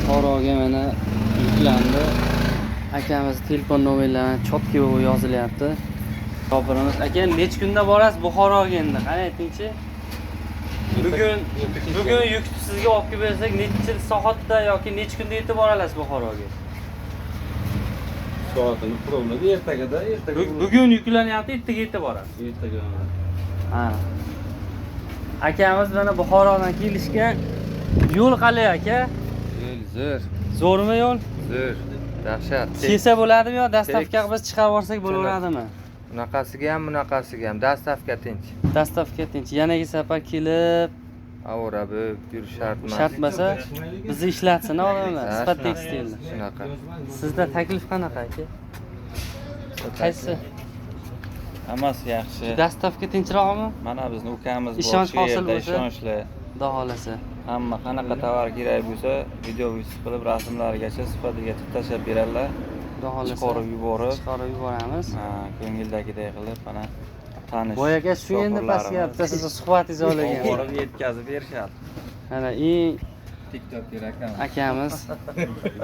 Buxoroga mana yuklandi. Akamiz telefon nomerlari чётко bo'lib yozilyapti. Shopirimiz aka, necha kunda borasiz Buxoroga endi? Qani, aytingchi. Bugun yukni sizga olib kelib bersak, necha soatda yoki necha kunda yetib bora olasiz Buxoroga? Soatini problema, ertagada, ertaga. Bugun yuklanyapti, ertaga yetib borasiz. Ertaga. Ha. Akamiz mana Buxorodan kelishgan. Yo'l qalay, aka? Yo'l zo'r, Zo'rmi yo'l? zo'r. Dahshat. Kelsa bo'ladimi yo доставка qilib biz chiqarib yuborsak bo'laveradimi? Bunaqasiga ham, bunaqasiga ham доставка tinch. Доставка tinch. Yanagi safar kelib Avora bo'lib yurish shart emas. Shart bo'lsa, bizni ishlatsin odamlar. Ha, Sifat shunaqa. tekstilni. Shunaqa. Sizda taklif qanaqa, aka? Qaysi? Hammasi yaxshi. Доставка tinchroqmi? Mana bizni ukamiz bor Ishonch shu hosil yerda, bo'lsa. Ishonchli. Xudo xohlasa. Hamma qanaqa tovar kerak bo'lsa, video qilib, rasmlarigacha, sifatigacha tashlab beradilar. Xudo xohlasa. Chiqarib yuborib, Chiqarib yuboramiz. Ha, ko'ngildagiday qilib, mana tanish Boy aka, shu endi pastga shofirlarimiz bitta sizni suhbatingizni olgan. borib yetkazib berishadi. Mana eng TikTok kerak. Akamiz.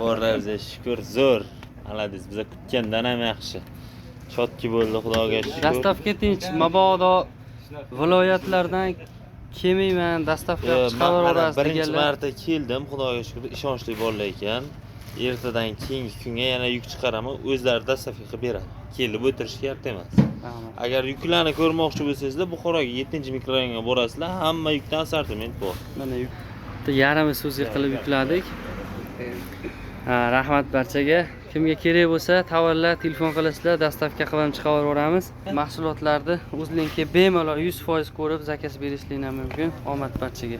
Borlar, shukur, zo'r. Молодец, biza kutgandan ham yaxshi. Чётко bo'ldi, Xudoga shukur. Доставка tinch, mabodo viloyatlardan kelmayman, доставка Yo'q, chiqarib man mana yuborasiz birinchi deganlar. Marta keldim, Xudoga shukur, ishonchli bolalar ekan. Ertadan keyingi kunga yana yuk chiqaraman, o'zlari доставка qilib beradi. Kelib o'tirish shart emas. Rahmat. Agar yuklarni ko'rmoqchi bo'lsangizlar, Buxoroga 7-mikrorayonga borasizlar, hamma yukdan assortiment bor. Mana yuk bitta yarmi so'zga qilib yukladik. Ha, rahmat barchaga. Kimga kerak bo'lsa, tovarlar, telefon qilasizlar, доставка qilib ham chiqarib yuboramiz. Mahsulotlarni o'zlingga bemalol 100% ko'rib заказ berishliklar mumkin. Omad barchaga.